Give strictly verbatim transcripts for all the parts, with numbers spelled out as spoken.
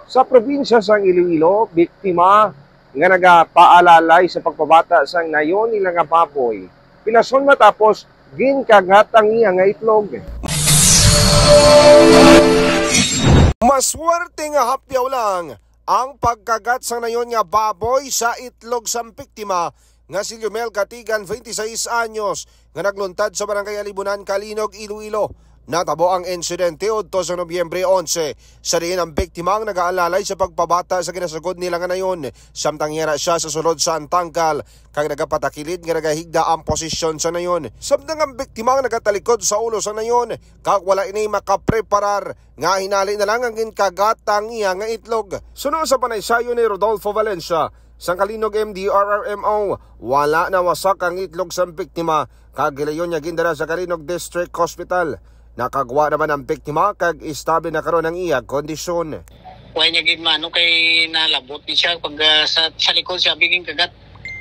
Sa probinsya sang Iloilo, biktima nga nagapaalalay sa pagpabata sang nayon nila nga baboy. Pilason matapos ginkagat ang iya nga itlog. Maswerte nga hapyaw lang ang pagkagat sang nayon nga baboy sa itlog sang biktima nga si Liomel Katigan, twenty-six anyos, nga nagluntad sa Barangay Alibunan, Calinog, Iloilo. Natabo ang insidente udto sa Nobyembre onse, sa diin ang biktima ang nag-aalalay sa pagpabata sa ginasugod nila nga nayon, samtang yara siya sa sulod sa antangkal, kag nagapatakilid nga nagahigda ang posisyon sa nayon. Samtang ang biktima ang nagatalikod sa ulo sa nayon, kag wala ini makapreparar, nga hinali na lang ang ginkagat ang iya nga itlog. Suno sa panaysayon ni Rodolfo Valencia, sang Calinog M D R R M O, wala nawasak ang itlog sang biktima, kag gilayon niya gindala sa Calinog District Hospital. Nakagwa naman ang biktima kag estable na karon ang iya kondisyon. Kuha niya gid mano kay nalabot ni siya pag ah, sa, sa likod siya biging kagat.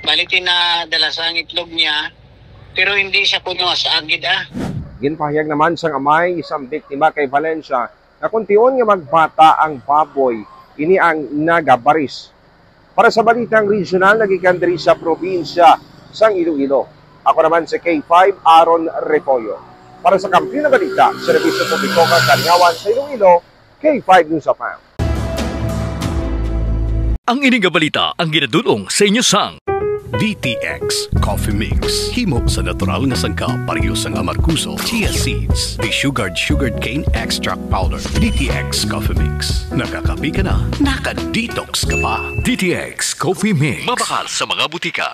Bali tinadala sa ang itlog niya, pero hindi siya kuno sa agid ah. Ginpahayag naman sang amay sang biktima kay Valencia nga kung tion nga magbata ang baboy, ini ang nagabaris. Para sa balitang regional, nagikan diri sa probinsya sang Iloilo. Ako naman si K five Aaron Refollo. Para sa Kampiyon nga Balita, Serbisyo Publiko kag Kalingawan sa Iloilo, K five News F M. Ang ini nga balita ang ginadul-ong sa inyo sang D T X Coffee Mix. Himo sa natural nga sangkap, pareho sang amargoso, chia seeds, desugared sugarcane extract powder. D T X Coffee Mix. Nakakape ka na, naka-detox ka pa. D T X Coffee Mix. Mabakal sa mga butika.